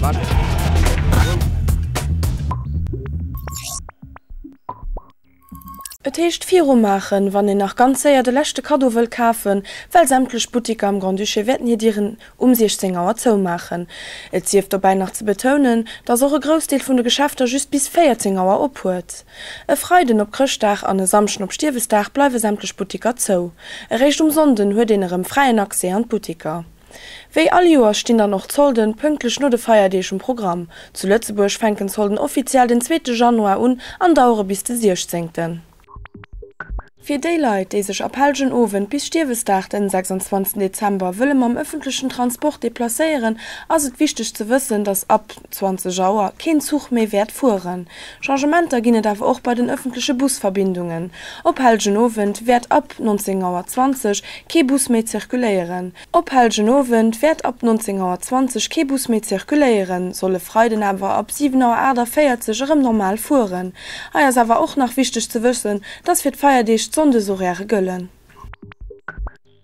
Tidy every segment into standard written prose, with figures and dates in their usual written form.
Et heescht virumaachen, wann een nach ganz séier de leschte Kaddo wëll kafen, well sämtlech Buttiker am Grand-Duché wäerten hir Dieren um 16 Auer zoumaachen. Et sief dobäi nach ze betounen, dass och e Groussdeel vun de Geschäfter just bis 14 Auer op huet. E Freiden op Chrëschtdag an e Samschden op Stierwesdag bleiwe sämtlech Buttiker zou. Eréischt um Sonnden huet een erëm fräien Accès an d'Buttiker. Wéi all Joers stinn dann och d'Solden pünktlech no de Feierdeeg um Programm. Zu Lëtzebuerg fänken d'Solden offiziell den zweete Januar un an dauere bis de siechzéngten. Fir déi Leit, déi sech ab Hellegen Owend bis Stierwesdag, den 26 Dezember, wëlle mam ëffentlechen Transport deplacéieren, ass et wichteg ze wëssen, dass ab 20 Auer keen Zuch méi wäert fueren. Changementer ginn et awer och bei den ëffentleche Busverbindungen. Op Hellegen Owend wäert ab 19 Auer 20 kee Bus méi zirkuléieren. Op Hellegen Owend wäert ab 19 Auer 20 kee Bus méi zirkuléieren, soll e Freiden awer ab 7 Auer 48 erëm normal fueren. Hei ass awer och nach wichteg ze wëssen, dass fir d'Feierdeeg d'Sonndesorairë gëllen.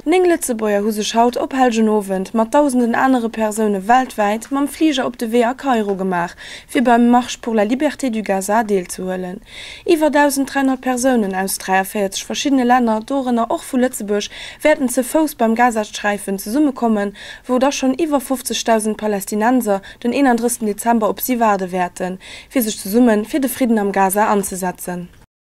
9 Lëtzebuerger hu sech haut op Hellegen Owend mat dausenden anere Persoune weltwäit mam Fliger op de Wee a Kairo gemaach, fir beim Marche pour la liberté du Gaza deelzehuelen. Iwwer 1.300 Persounen aus 43 verschiddene Länner, dorënner och vu Lëtzebuerg, wäerten ze Fouss beim Gazasträifen zesummekommen, wou da schonn iwwer 50.000 Palästinenser den 31 Dezember op si waarde wäerten, fir sech zesumme fir de Fridden am Gaza anzesetzen.